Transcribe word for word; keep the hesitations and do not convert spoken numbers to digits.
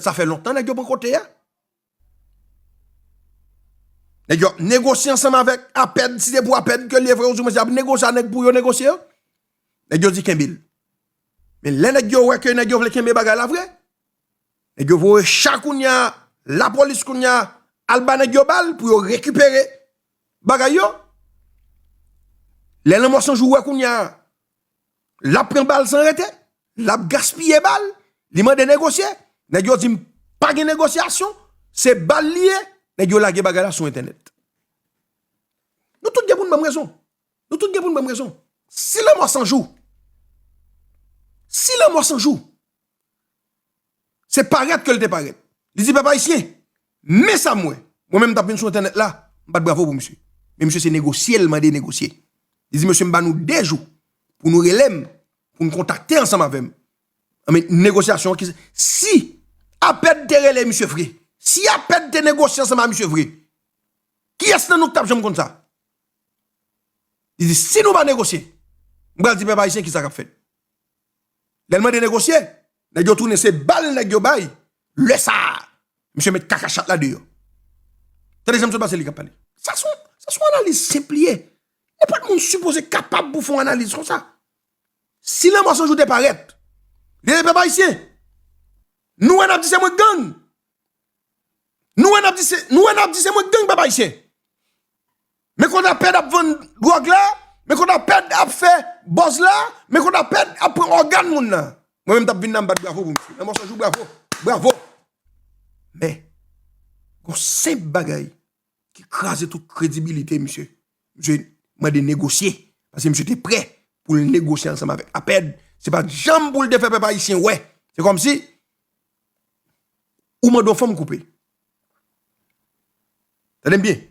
Sa fè lontan nèg yo pran kote a. Nèg yo ap negosye ansanm avèk Apèd, si se pou Apèd ke l ye vre, ou di mwen se ap negosye a nèg pou yo negosye yo. Nèg yo di kenbe l. Men lè nèg yo wè ke nèg yo vle kenbe bagay la vre, nèg yo voye cha kounye a, lapolis kounye a, al ba nèg yo bal pou yo rekipere bagay yo. Lè Lanmò San Jou wè kounye a, l ap pran bal san rete, l ap gaspiye bal, li mande negosye. Nèg yo di m pa gen negosyasyon, se bal li ye, nèg yo lage bagay la sou entènèt. Nou tout gen pou n ban m rezon. Nou tout gen pou n ban m rezon. Si Lanmò San Jou, si Lanmò San Jou, se parèt ke l te parèt. Li di, pèp ayisyen, men sa m wè. Mwen menm m t ap vin sou entènèt la, m pa t bravo pou misye. Men misye se negosye l mande negosye. Li di, mesye, m ba nou de jou pou nou rele m, pou n kontakte ansanm avè m. Anben, negosyasyon ki, si Apèd te rele misye vre, si Apèd te negosye ansanm a misye vre, kiyès nan nou k t ap janm konn sa? Li di, si nou pa negosye, m pral di pèp ayisyen kisa k ap fèt. Lè l mande negosye, nèg yo tounen se bal nèg yo bay. Lè sa a, misye met kaka chat la deyò. Tande jan misye pase li k ap pale. Sa se yon, sa se yon analiz senp li ye. Nenpòt moun sipoze kapab pou fè yon analiz konsa. Si Lanmò San Jou te parèt, li rele pèp ayisyen. Nou wè n ap di se mwen k gang. Nou wè n ap di se, nou wè n ap di se mwen k gang, pèp ayisyen. Men kote Apèd ap vann dwòg la, men kote Apèd ap fè buzz la, men kote Apèd ap pran ògàn moun nan. Mwen menm t ap vin la, m bat bravo pou misye. Lanmò San Jou, bravo. Bravo. Men, gon senp bagay ki kraze tout kredibilite misye. Misye mande negosye. Paske misye te prè pou l negosye ansanm avèk Apèd. Se pa t janm pou l te fè pèp ayisyen wè. Se kòmsi ou mande yon fanm koupe. Tande m byen.